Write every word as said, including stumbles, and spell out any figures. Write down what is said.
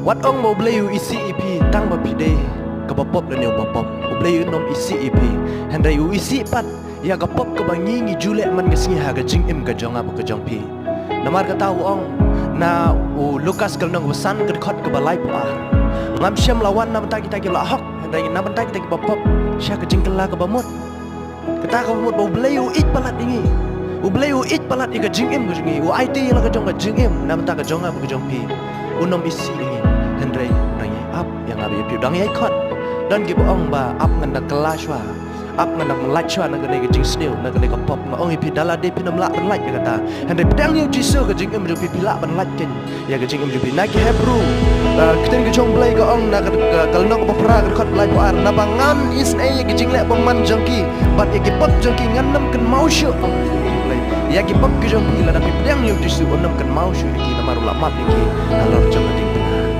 Wat ong ba U Blei u isih ïa phi tang ba phi dei kaba pop lane uba pop. U Blei un ym isih ïa phi. Hynrei u isih pat ïa ka pop kaba ngi ngi ju leh man ka sngi ha ka jingim ka jong nga bad ka jong phi. Namar kata u ong na u Lukas ka lynnong kaba san ka dkhot kaba laiphew ar, ngam shym la wan na bynta kita kiba la hok, hynrei na bynta kita kiba pop sha ka jingkylla kaba mut. Kata ka mut ba U Blei u ïeit palat ïa ngi. U Blei u ïeit palat ïa ka jingim ka jong ngi. U aiti ïa la ka jong ka jingim na bynta ka jong nga bad ka jong phi. Un ym isih ïa ngi. Hynrei u dang ïai ap ïa nga bad ïa phi, u dang ïai khot. Don kiba ong ba ap ngan da kylla shuwa, ap ngan da lait shuwa na kane ka jingsniew, na kane ka pop. Nga ong ïa phi, da lade phin ym lah ban lait ïa kata, hynrei pdiang ïa U Jisu, ka jingim jong phi phi lah ban lait keiñ ïa ka jingim jong phi. Na ki Hebru, ah, ka ktien ka jong U Blei ka ong na ka, ka, ka lynnong kaba phra ka dkhot laiphew ar, naba ngan isynei ïa ki jingleh bymman jong ki bad ïa ki pop jong ki ngan ym kynmaw shuh, ong U Blei. Ïa ki pop ki jong phi lada phi pdiang ïa U Jisu un ym kynmaw shuh ïa ki namar u la map ïa ki halor jong ka ding.